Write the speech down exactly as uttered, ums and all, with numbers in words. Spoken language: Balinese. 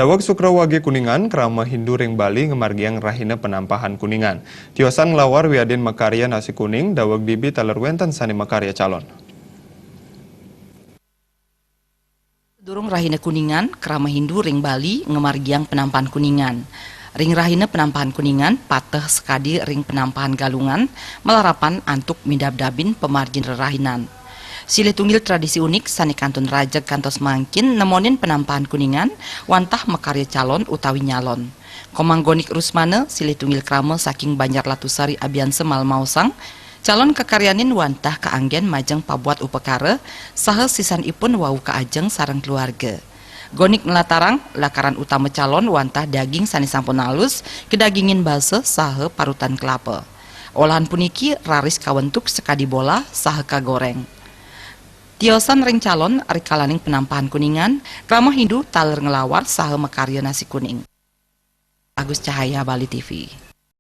Daweg Sukra Wage Kuningan, krama Hindu ring Bali ngamargiang rahina penampahan Kuningan. Tiosan nglawar wiadin makarya nasi kuning, daweg dibi taler wenten sane makarya calon. Durung rahina Kuningan, krama Hindu ring Bali ngamargiang penampahan Kuningan. Ring rahina penampahan Kuningan, pateh sakadi ring penampahan Galungan, malarapan antuk midabdabin pamargin rerahinan. Silih tunggil tradisi unik sane kantun rajeg kantos mangkin nemonin penampahan Kuningan wantah makarya calon utawi nyalon. Komang Gonik Rusmana, silih tunggil krama saking Banjar Latusari Abiansa malmaosang, calon kakaryanin wantah kaanggen majeng pabuat upakara saha sisanipun wau kaajeng sareng keluarga. Gonik nlatarang, lakaran utama calon wantah daging sane sampun alus, kadagingin basa saha parutan kelapa. Olahan puniki raris kawentuk sakadi bolah saha kagoreng. Tiosan ring calon rikalaning penampahan Kuningan, krama Hindu taler nglawar saha makarya nasi kuning. Agus Cahaya, Bali T V.